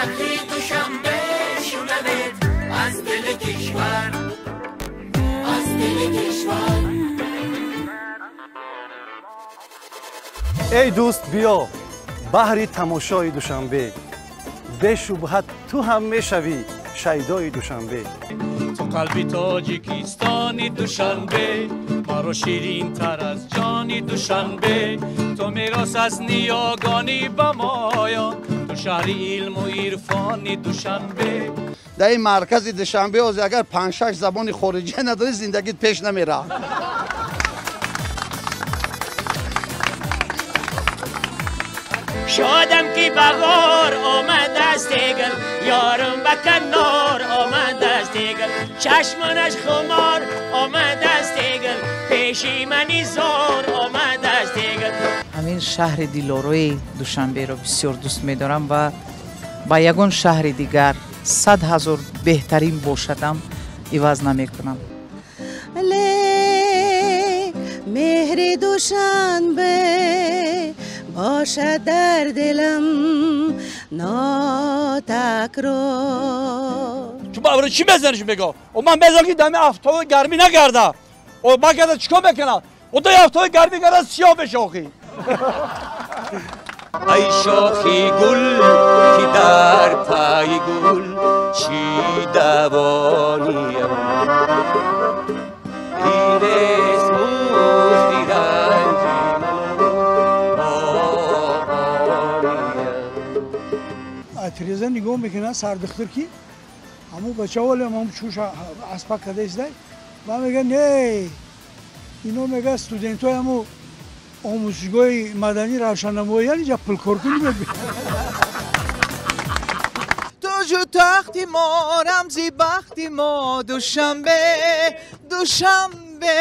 شهری دوشنبه شنوید از دل کشور، از دل کشور. ای دوست بیا بهری تماشای دوشنبه، بشبهت تو هم میشوی شیدای دوشنبه. تو قلبی تاجیکستانی دوشنبه، مرا شیرین تر از جانی دوشنبه. تو میراث از نیاگانی به مایان، تو شهری علم و عرفانی دوشنبه. در این مرکز دوشنبه از اگر 5-6 زبان خارجی نداری زندگیت پیش نمیره. شادم که بهار آمد است دیگر، یارم به کنار آمد است دیگر، چشمانش خمار آمد است دیگر، پیشی منی زار آمد است دیگر. ҳамин шаҳри дилорои Душанберо бисёр дӯст медорам ва ба ягон шаҳри дигар 100 000 беҳтарин бошадам иваз намекунам. Лек меҳри Душанбе бошад дар дилам нотакрор. Чун барои чӣ мезаниш мега? О ман мезанам ки дами афтоби гармӣ нагарда. О ман гарда чикор мекунам? О дай афтоби гармӣ гарда сиёҳ меша охи. Ай шохи гул ки дар пайи гул чӣ давониям, ин нест музди ранҷи ману боғониям. Треза нигоҳ мекунад сардухтур ки ҳамун бача вале ҳамун чӯша аспак карда истода, ва мега не, ино мега студентҳои ҳамун омӯзишгоҳи мадании равшаннамоиян инҷа пулкоркунӣ мебинад. Тоҷу тахти мо рамзи бахти мо Душанбе, Душанбе.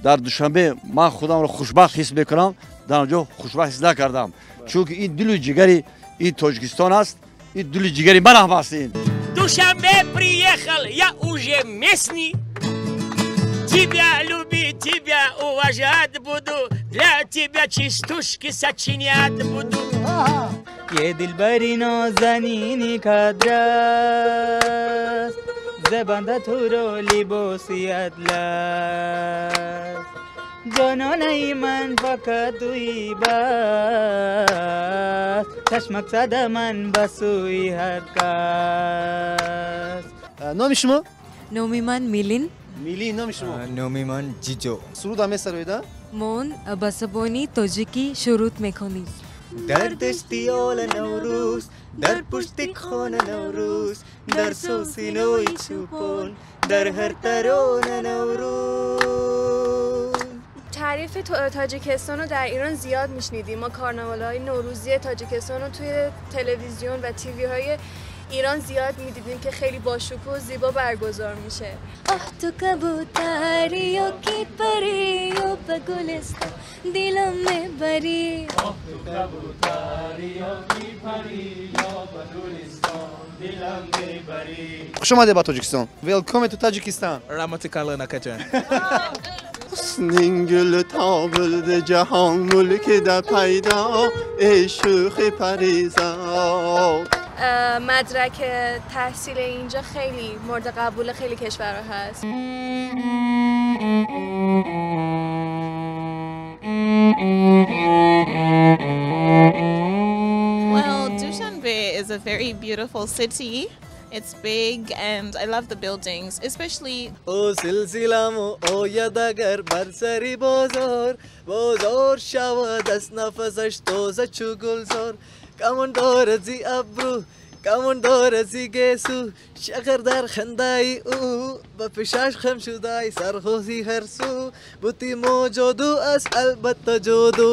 Дар Душанбе ман худамро хушбахт ҳис мекунам, дар он ҷо хушбахт ҳис накардам, чунки ин дилу ҷигари ин Тоҷикистон аст, ин дилу ҷигари ман ҳам аст. Ин Душанбе приехал, я уже местный. Тебя любить, тебя уважать буду, для тебя частушки сочинять буду. Е дилбари нозанини кадрас, зебанда туро либоси атлас, ҷононаи ман фақат туи бас, чашмак зада ман ба сӯи ҳар кас. Номи шумо? Номи ман Милин. Милин, номи шумо? Номи ман Ҷиҷо. Суруд ҳам месароида? Мон ба забони тоҷикӣ шуруд мекунем. Дар дашти ола Наврӯз, дар пушти хона Наврӯз, дар сосинои чӯпон, дар ҳар тарона Наврӯз. تعریف تاجیکستان رو در ایران زیاد میشنیدیم. ما کارناوال‌های نوروزی تاجیکستان رو توی تلویزیون و تیوی های ایران زیاد میدیدیم که خیلی باشکوه و زیبا برگزار میشه. آه تو کبوتریو کی پریو به گلستان دلم میبری. آه تو کبوتریو کی پریو به گلستان دلم میبری. خوش اومده با تاجیکستان. Welcome to Tajikistan. Раҳмати калон акаҷон. Husning guli topildi jahon mulkida paydo, ey shuxi parizod. مدرک تحصیل اینجا خیلی مورد قبول خیلی کشورها هست. Well, Dushanbe is a very beautiful city. It's big and I love the buildings, especially O silsilamo o yadagar barsari bozor, bozor shavad as nafasash toza chu gulzor. Kamon dorazi abru, kamon dorazi gesu, shakar dar khandai u, ba pishash kham shudai sarkhozi harsu, buti mojodu as albatta jodu.